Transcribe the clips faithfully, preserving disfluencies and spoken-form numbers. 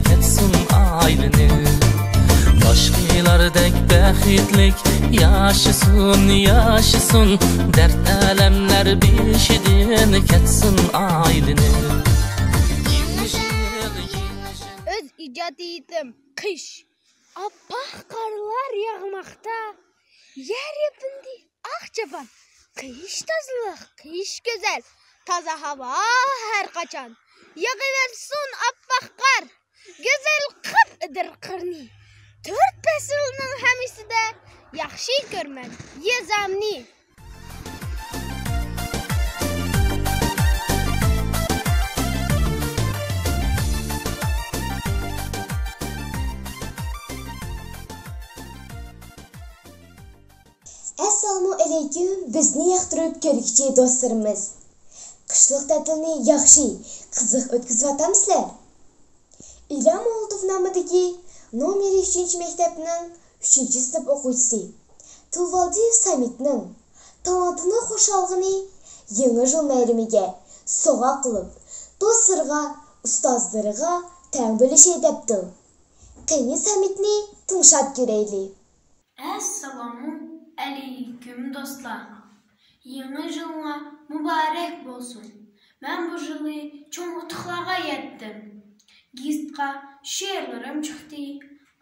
كەتسۇن ئايلىنىپ. باشقىلاردەك بەختلىك ياشىسۇن، ياشىسۇن، دەرد ئەلەملەر بېشىدىن كەتسۇن ئايلىنىپ. يېڭى يىل، يېڭى يىل. ئۆز ئىجادىيىتىم قىش. ئاپئاق قارلار ياغماقتا. يەر يېپىندى ئاق چاپان. قىش تازىلىق، قىش گۈزەل. تازا ھاۋا ھەر قاچان. يېغىۋەرسۇن ئاپئاق قار. گۈزەل قاپلىدۇر قىرنى. تۆت پەسىلنىڭ ھەممىسىدە ياخشى كۆرىمەن يېزامنى. ئەسسالامۇ ئەلەيكۇم، بىزنى ياقتۇرۇپ كۆرگۈچى دوستلىرىمىز. قىشلىق تەتىلنى ياخشى، قىزىق ئۆتكۈزۈۋاتامسىلەر؟ ئىلھام مولدوف نامىدىكى نومېرى ئۈچىنچى مەكتەپنىڭ ئۈچىنچى سىنىپ ئوقۇغۇچىسى تۇۋالدى سامىتنىڭ تالانتىنىڭ خۇشاللىقىنى يېڭى يىل بايرىمىغا سوۋغا قىلىپ، دوستلىرىغا، ئۇستازلىرىغا تەڭ بۆلۈشەي دەپتۇ. قېنى سامىتنى تىڭشاپ كۆرەيلى. ئەسسالامۇ ئەلەيكۇم دوستلار. يېڭى يىلىڭلار مۇبارەك بولسۇن. مەن بۇ يىلى چوڭ ئۇتۇقلارغا يەتتىم. گېزىتقا شېئىرلىرىم چىقتى.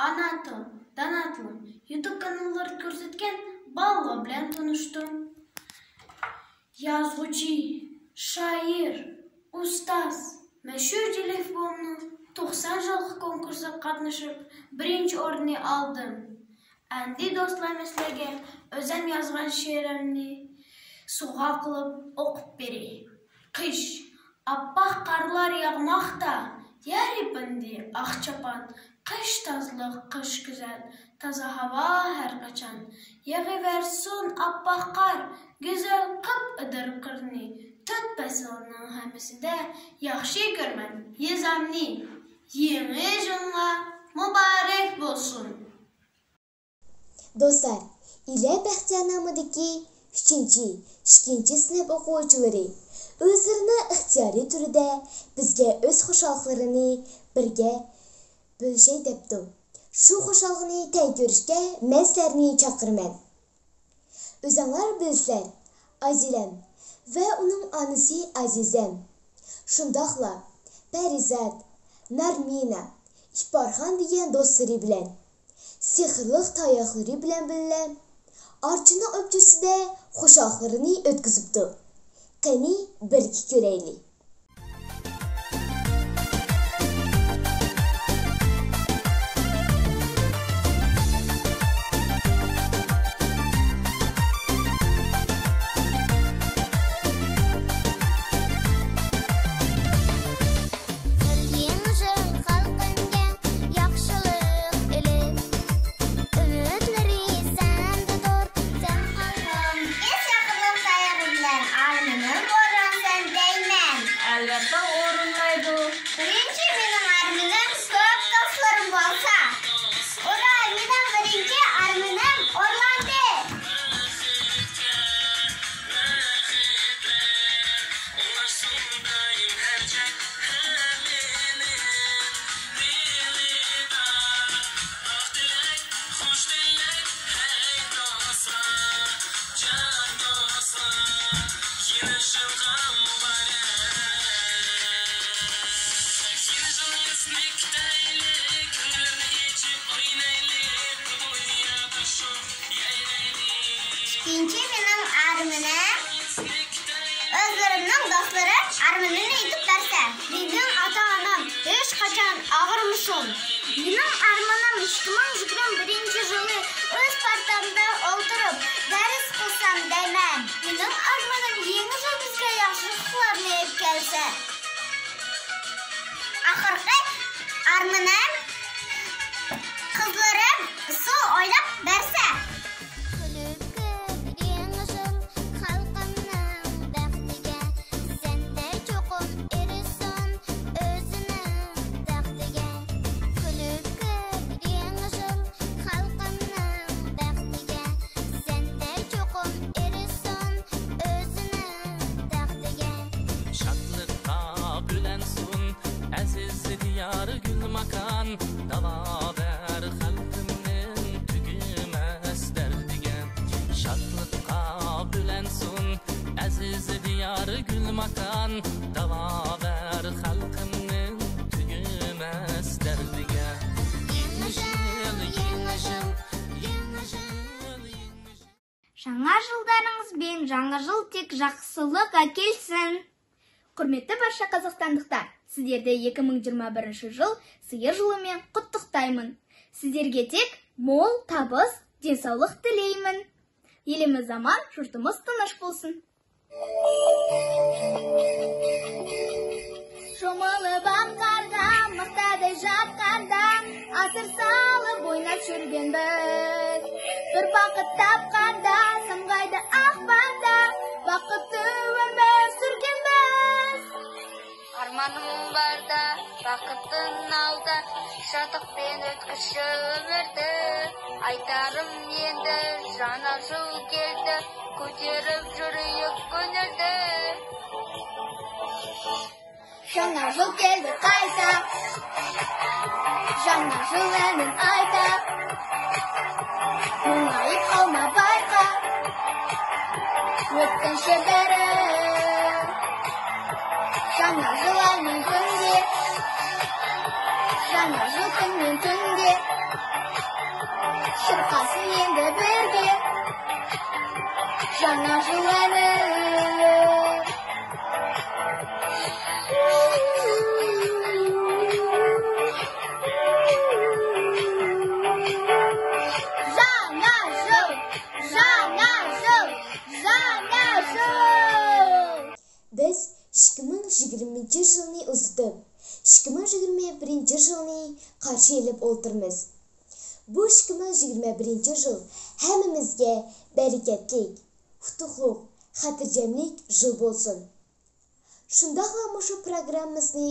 ئانا تىل، دانا تىلىم يۇتۇب كاناللىرىدا كۆرسەتكەن بالىلار بىلەن تونۇشتۇم. يازغۇچى، شائىر، ئۇستاز، مەشھۇر جېلىف بوۋامنىڭ توقسان يىللىق كونكۇرسىغا قاتنىشىپ، بىرىنچى ئورۇننى ئالدىم. ئەمدى دوستلار، مەن سىلەرگە ئۆزۈم يازغان شېئىرىمنى سوۋغا قىلىپ ئوقۇپ بېرەي. قىش، ئاپئاق قارلار ياغماقتا، يەر يېپىندى ئاق چاپان. قىش تازىلىق، قىش گۈزەل، تازا ھاۋا ھەر قاچان. يېغىۋەرسۇن ئاپئاق قار، گۈزەل قاپلىدۇر قىرنى. تۆت پەسىلنىڭ ھەممىسىدە ياخشى كۆرىمەن يېزامنى. يېڭى يىلىڭلار مۇبارەك بولسۇن! دوستلار، ئىلە بەختىيار نامىدىكى ئۈچىنچى، ئىككىنچى سىنىپ ئوقۇغۇچىلىرى ئۆزلىرىنىڭ ئىختىيارىي تۈردە بىزگە ئۆز خۇشاللىقلىرىنى بىرگە بۆلۈشەي دەپتۇ. شۇ خۇشاللىقنى تەڭ كۆرۈشكە مەن سىلەرنى چاقىرىمەن. ئۆزۈڭلار بىلىسىلەر، ئازىلەم ۋە ئۇنىڭ ئانىسى ئازىزەم، شۇنداقلا پەرىزات، نارمىنە، ئىپارخان دېگەن دوستلىرى بىلەن، سېھىرلىق تاياقلىرى بىلەن بىللە ئارچىنىڭ ئۆپكىسىدە خۇشاللىقلىرىنى ئۆتكۈزۈپتۇ. قېنى، بىرگە كۆرەيلى. يېڭى يىل خەلقىمگە ياخشىلىق ئېلىپ، ئۈمىدلىرى سەندىدۇر، سەن قالغان. ئىش ھەققىدە ساياغى بىلەن ئارمىنىم ئورۇنلىسۇن دەيمەن. ئەلۋەتتە ئورۇنلايدۇ. بىرىنچى مېنىڭ ئارمىنىم كۆپ دوستلىرىم بولسا. ئۇرا، مېنىڭ بىرىنچى ئارمىنىم ئورۇنلاندى. ئىككىنچى مېنىڭ ئارمىنىم، ئۆزلىرىمنىڭ دوستلىرىم ئارمىنىنى ئېيتىپ بەرسە، مېنىڭ ئاتا-ئانام ھېچقاچان ئاغرىمىسۇن. مېنىڭ ئارمىنىم ئىككى مىڭ يىگىرمە بىرىنچى يىلى ئۆز پارتامدا ئولتۇرۇپ دەرس قىلسام دەيمەن. مېنىڭ ئارمىنىم يېڭى يىل بىزگە ياخشىلىقلارنى ئېلىپ كەلسە. ئاخىرقى ئارمىنىم، قىزلىرىم ئۇسسۇل ئويناپ بەرسە. كۈلۈپ كىر يېڭى يىل خەلقىمنىڭ بەختىگە، سەندە چوقۇم ئېرىشسۇن ئۆزىنىڭ تەختىگە. كۈلۈپ كىر يېڭى يىل خەلقىمنىڭ بەختىگە، سەندە چوقۇم ئېرىشسۇن ئۆزىنىڭ تەختىگە. شادلىققا بۆلەنسۇن ئەزىز دىيار. داۋابەر خەلقىمنىڭ تۈگىمەس دەردىگە، شادلىققا بۆلەنسۇن ئەزىز دىيار گۈل ماكان. داۋابەر خەلقىمنىڭ تۈگىمەس دەردىگە. يېڭى يىل، يېڭى يىل، يېڭى يىل، يېڭى يىل. Жаңа жылдарыңызбен, жаңа жыл тек жақсылық әкелсін. Құрметті барша қазақстандықтар, сіздерді екі мың жиырма бірінші жыл сыйы жылымен құттықтаймын. Сіздерге тек мол табыс, денсаулық тілеймін. Еліміз аман, жұртымыз тыныш болсын. Шомылып ақ қарға, мақтадай жатқанда, асыр салып ойнап жүргенбіз. Бір бақыт тапқанда, самғайды ақпанда, бақытты өмір сүргенбіз. Арманым барда, бақытым алда, шаттықпен өткізші өмірді. Айтарым енді, жаңа жыл келді, көтеріп жүрейік көңілді. Жаңа жыл келді қайта, жаңа жыл әнін айта. Мұңайып қалма, байқа, өткінші бәрі. Жаңа жыл әнін күнде, жаңа жыл күннен түнде. Шырқасын енді бірге жаңа жыл әні. Жаңа жыл, жаңа жыл, жаңа жыл! Biz ikki ming yigirmanchi yilni uzitib, ikki ming yigirma birinchi yilni qarshi olib o'tirmiz. Bu ikki ming yigirma birinchi yil hammamizga bereketlik, utuqliq, xotirjamlik yil bo'lsin. Shundoqla mushu programmamizni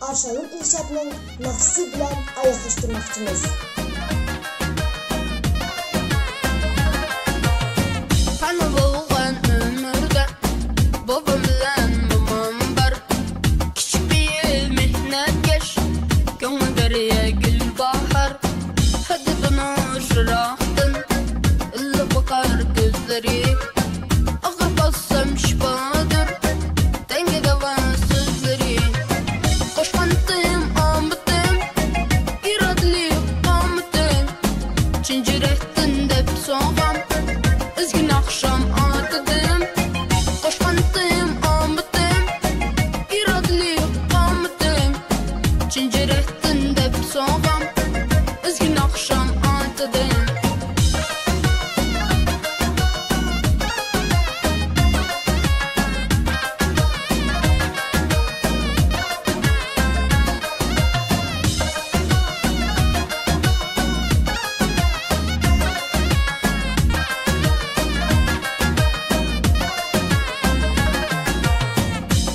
Arshonum Inshootning naqshi bilan oyoqlashtirmoqchimiz. Qani bo'lgan umrda bobom bilan momom bor. Kichik piyil mehnatkash, ko'ngli daryo gulbahor. Hidi bino chiroqdan iliq boqar ko'zlari. Og'ir qolsam shifodir, tengi davo so'zlari. Qo'shqantim, omidim, irodali qomatim. Chin yurakdan deb so'ng'am, izgin oqshom otidim. Qo'shqantim, omidim, irodali qomatim. Chin yurakdan deb so'ng'am, izgin oqshom otidim.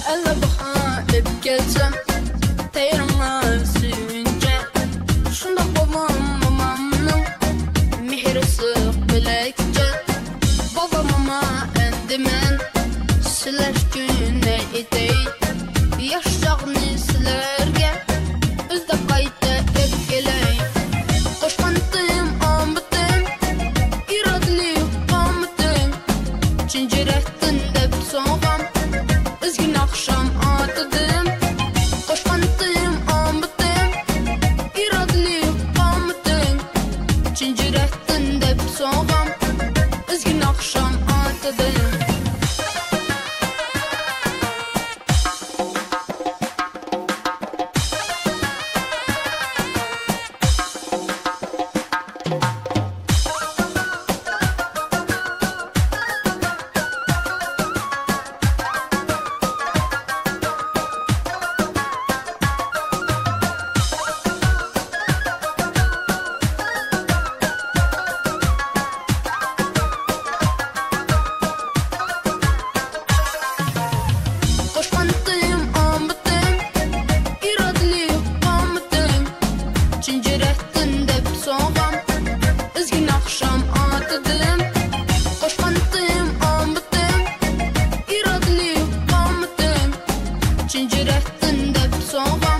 ئەللە باھا ئېلىپ كەلسەم، تەيرىڭلار سۆيۈنچە. شۇنداق بوۋام مومامنىڭ مېھرى سىلىق بىلەكچە. بوۋا، موما، ئەمدى مەن سىلەر ئۈچۈن نەي ئېيتەي. ياش چاغنى سىلەرگە ئىزدەپ قايتا ئېلىپ كېلەي. قوشقانتىم، ئامىتىم، ئىرادىلىك قامىتىم. چىن يۈرەكتىن دەپ سوڭغام، ئىزگىن ئاخشام ئاتىدىم. قوشقانتىم، ئامىتىم، ئىرادىلىك قامىتىم. چىن يۈرەكتىن دەپ سوڭغام، ئىزگىن ئاخشام ئاتىدىم. قوشقانتىم، ئامىتىم، ئىرادىلىك قامىتىم. چىن يۈرەكتىن دەپ سوڭغام، ئىزگىن ئاخشام ئاتىدىم. قوشقانتىم، ئامىتىم، ئىرادىلىك قامىتىم. چىن يۈرەكتىن دەپ سوڭغام،